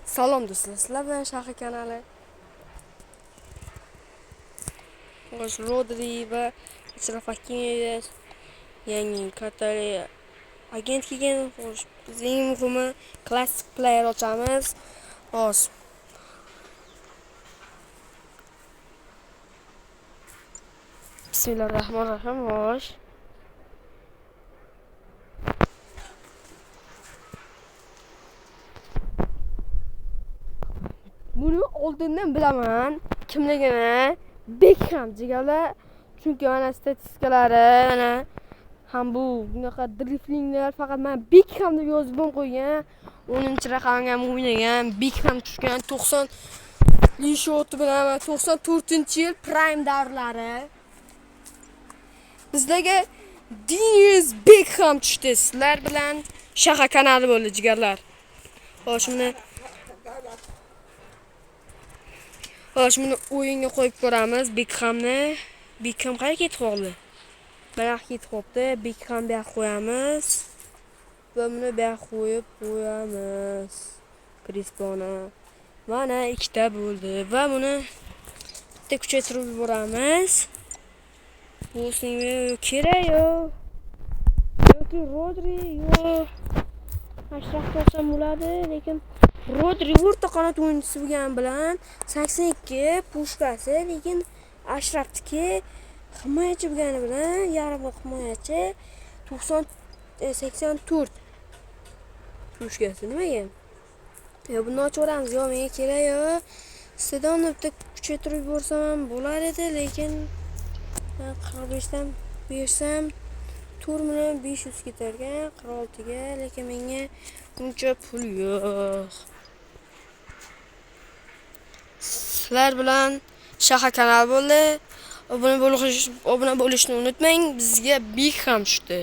Salom do'stlar, sizlar bilan Shaha kanali. Xo'sh, Rodri va Ashraf Hakimov yangi kartali agent kelgan. Xo'sh, biz eng muhimi klassik player ochamiz. Xo'sh. Bismillahirrahmanirrahim. Xo'sh. Buni oldindan bilaman kimligini. Beckham jigarlar. Chunki mana statistikalari, mana ham bu bunaqa driflinglar faqat mana Beckham deb yozib ham qo'ygan. 10-raqamga ham o'ynagan, Beckham tushgan 90 shoti bilan 94-yil prime davrlari. Bizlarga Dennis Beckham tushdi. Sizlar bilan Shaha kanali bo'ldi jigarlar. Xo'sh, buni o'yinga qo'yib ko'ramiz Beckhamni. Beckham qayerga ketib qoldi? Buyoqqa ketib qolibdi. Beckham bu yoqqa qo'yamiz. Va buni bu yoqqa qo'yib qo'yamiz. Cresponi. Mana ikkita bo'ldi va buni bitta kuchaytirib yuboramiz. Bu kerak yo'q. Yoki Rodri yo'q. Ashraf olsam bo'ladi, lekin Rodri o'rta qanot o'yinchisi bo'lgani bilan 82 pushkasi, lekin Ashrafniki himoyachi bo'lgani bilan yarim himoyachi 84 pushkasi nimaga? Yo, buni ochaveramiz. Yo, menga kerak yo'q. Stadionni bitta kuchaytirib yuborsam ham bo'lar edi, lekin 45 dan bersam 4 million 500 ketar ekan 46 ga, lekin menga uncha pul yo'q. Sizlar bilan Shaha kanali bo'ldi. Obuna bo'lishni unutmang. Bizga Beckham tushdi.